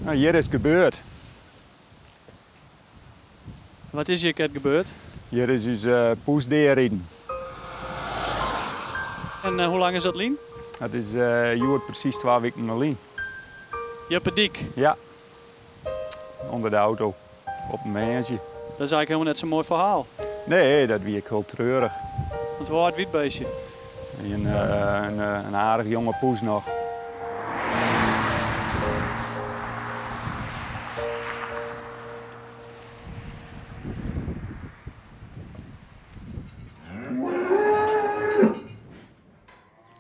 No, hjir is gebeurd. Wat is hjir krekt gebeurd? Hjir is ús poes deariden. En hoe lang is dat lyn? Dat is hjoed presys twa wiken lyn. Hjir op 'e dyk? Ja. Under de auto. Op in woansdei. Dat is eigenlik helemaal net sa'n moai ferhaal. Nee, dat wie ek hiel treurich. Want hoe âld wie it beestje? In aardich jonge poes noch.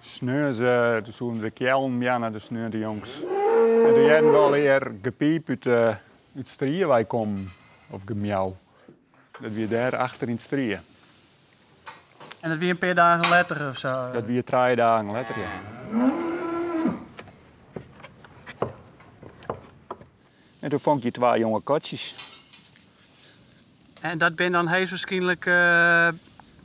Sneons toen soenen de keallen meanne, de sneontejûns. En toen hearden we allegear gepiip út it strie wei kommen, of gemiauw. Dat wie dêr achter yn it strie. En dat wie in pear dagen letter of sa? Dat wie trije dagen letter, ja. En toen fûn ik twa jonge katsjes. En dat binne dan heechstwaarskynlik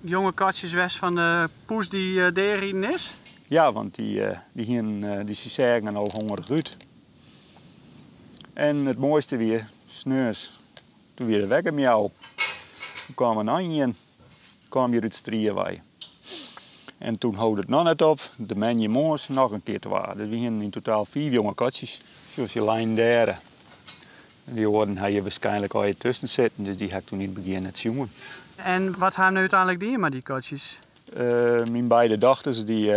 jonge katsjes west fan de poes dy't deariden is? Ja, want dy hienen, dy seagen al hongerich út. En it moaiste wie, sneons, toen wie der wer gemiauw. Toen kaam der noch ien, kaam hjir út it strie wei. En toen hold it noch net op, de moandeitemoarns noch in kear twa. Dus we hienen yn totaal fiif jonge katsjes. Sjoch, se leinen dêr. En dy oaren ha hjir waarskynlik al tusken sitten, dus dy ha ik toen yn it begjin net sjoen. En wat ha jo úteinlik dien mei dy katsjes? Myn beide dochters dy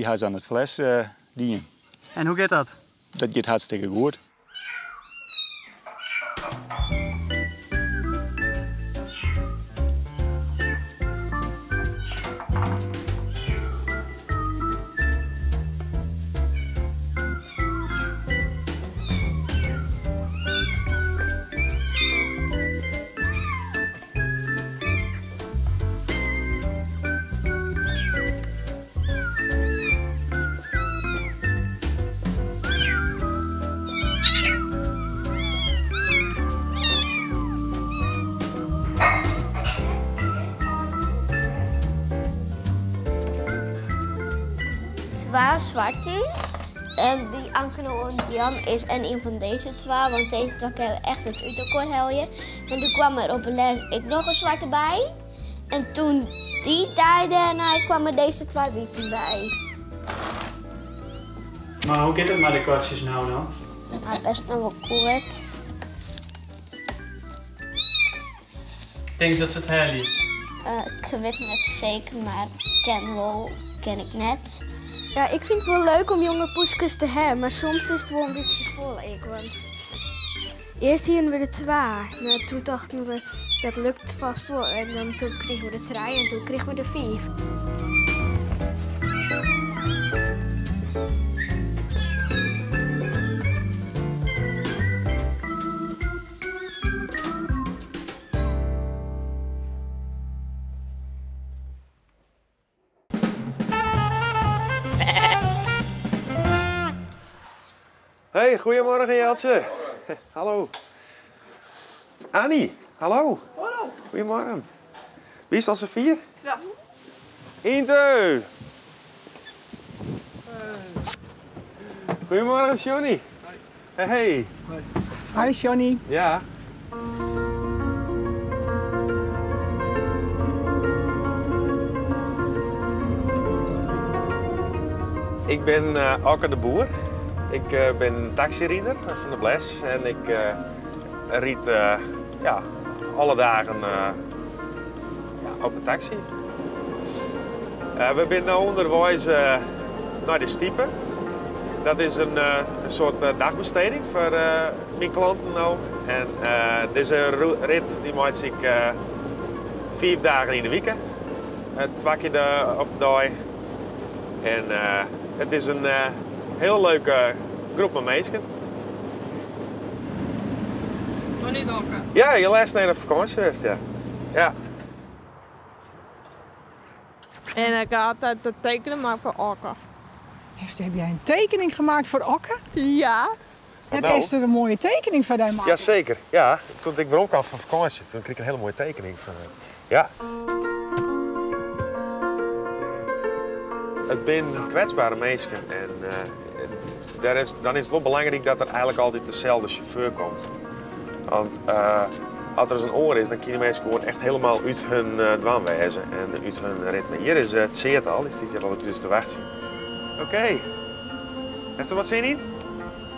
ha se oan it fles dien. En hoe giet dat? Dat giet hartstikke goed. Twa swarten. Dy Anke en Jan is en ien fan dizze twa, want dizze twa kinne we echt net út elkoar helje. En doe kwam der op 'e lêst ek noch in swarte by. En toen dy dei dêrnei kwamen dizze twa witen by. Mar hoe giet it mei de katsjes no dan? Nou, best noch wol goed. Tinkst dat se it helje? Ik wit net seker, mar ken wol, ken ik net. Ja, ik fyn it wol leuk om jonge poeskes te hawwen, mar soms is it wol in bytsje folle ek. Want earst hienen we der twa, mar toen tochten we dat lukt fêst wol. En dan toen krigen we der trije en toen krigen we der fiif. Hey, goedemorgen Jeltje. Hallo. Annie, hallo. Hallo. Goedemorgen. Wie is al Sophie? Ja. Into. Goedemorgen Johnny. Hey. Hey. Hi Johnny. Ja. Ik bin Okke de Boer. Ik bin taksirider fan de Bles en ik ryd ja, alle dagen ja, op de taksy. We binne no ûnderweis nei de Stipe. Dat is in soart dagbesteding foar myn klanten no. En dizze rit dy meitsje ik fiif dagen yn de wike. Twa kear op de dei. En it is in hiele leuke groep mei minsken. Noch net Okke? Ja, ik lêst net op fakânsje west, ja. Ja. En ik ha altyd de tekening makke foar Okke. Heb jij een tekening gemaakt voor Okke? Ja. Het Nou. is dus in moaie tekening foar dy makke. Jaseker, ja. Toen ik weromkaam fan fakânsje, toen krige ik in hiele moaie tekening fan ja. It binne kwetsbere minsken en Dêr is, dan is it wol belangryk dat der eigenlik altyd deselde sjauffeur komt. Want uh, as der ris in oar is, dan kinne dy minsken gewoan echt hielendal út hun uh, dwaan wêze en út hun ritme. Hjir is it Tseard al, dy stiet hjir al op ús te wachtsjen. Oké. Hast der wat sin yn?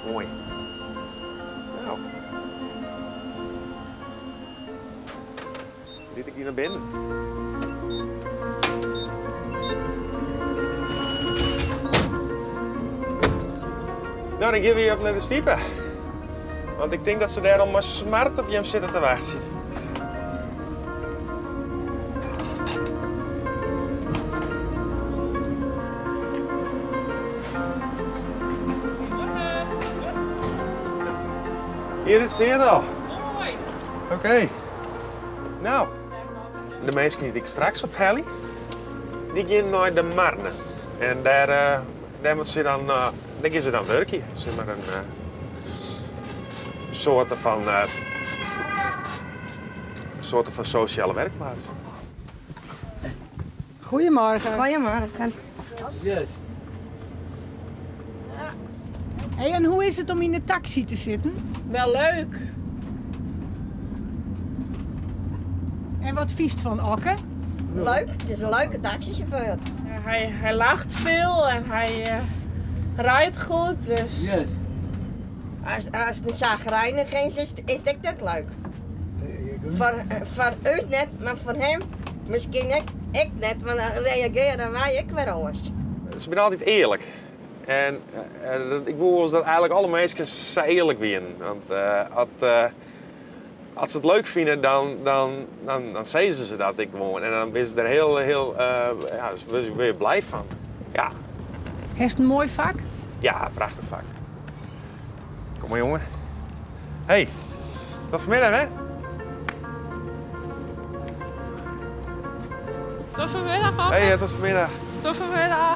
Moai. No. Ryd ik hjir nei binnen. No, dan gean we op nei de stipe. Want ik tink dat se dêr al mei smart op jim sitte te wachtsjen. Hjir is Tseard al. Moai. Oké. No, de minsken dy't ik straks ophelje, dy gean nei de Marne. En dêr, uh, dêr, moatte se dan, uh, dêr gean se dan wurkje. Sis mar in uh, soarte fan, soarte fan sosjale werkplaats. Goedemorgen. Goedemorgen. Yes. Hey, en hoe is it om yn de taksy te sitten? Wel leuk. En wat fynst fan Okke? Leuk, het is een leuke taxichauffeur. Ja, hij, hij lacht veel en hij uh, rijdt goed. Dus. Yes. As, as it in chagrijnig is, is, is het net leuk. Foar, foar ús net, mar foar him miskien ek, ek net, want dan reagearje wy ek wer oars. Se binne altyd earlik. En ik woe wolris dat eigenlik alle minsken sa earlik wienen. Want as, as se it leuk fine, dan, dan, dan, dan sizze se dat ek gewoan. En dan binne se der hiel, hiel, ja, wurde je blij fan. Ja. Hast in moai fak? Ja, prachtich fak. Kom mar, jonge. Hey, tot fanmiddei, hè? Tot fanmiddei, Hey, tot fanmiddei. Tot fanmiddei.